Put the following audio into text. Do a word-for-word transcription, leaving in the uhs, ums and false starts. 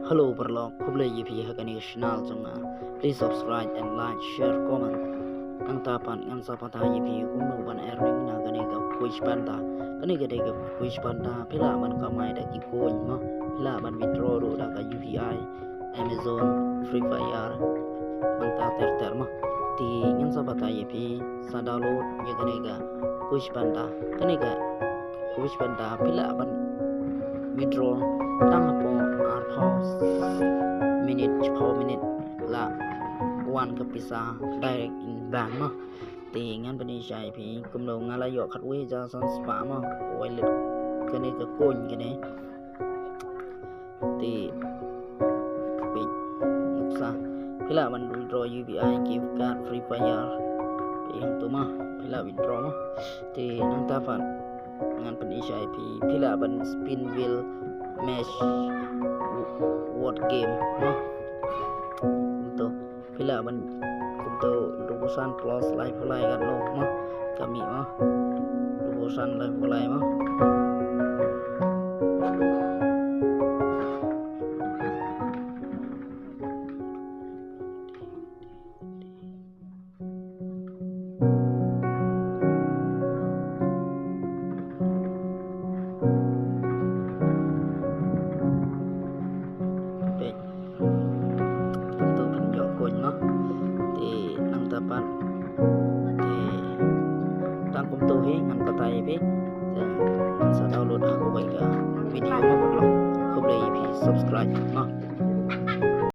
Hello paralok, khublei ïa phi ha kane ka channel jong nga. Please subscribe and like, share, comment. Nangta pat ngan sa batai ïa phi kumno ban earning na kane ka Quiz Panda. Kane ka dei ka Quiz Panda, phi lah ban kamai da ki coin mo. Phi lah ban withdraw ruh da ka U P I, Amazon, Free Fire, nangta ter ter mo. Te ngan sa batai ïa phi, sa download ïa kane ka Quiz Panda. Kane ka Quiz Panda phi lah ban withdraw tang hapoh arphew minit, shiphew minit la wan ka pisa direct in bank mo. Te ngan pyni shai phi kumno. Nga la ïoh khatwei hajar san spah mo, wallet kane ka coin kane. Te phi nuksa, phi lah ban withdraw U P I, gift card, Free Fire. Phi hangto mo, phi lah withdraw mo. Te nangta pat ngan pyni shai phi, phi lah ban spin wheel, match, word game mo. Kumto phi lah ban kumto, hynriewphew san plus laiphew lai katno mo. Ka mih mo, hynriewphew san laiphew lai mo. Peit, kumto phin ïoh coin mo. Te nangta pat, te tang kumto hi ngan batai phi. Te ngan sa download ha kawei ka video mo paralok. Khublei ïa phi, subscribe mo.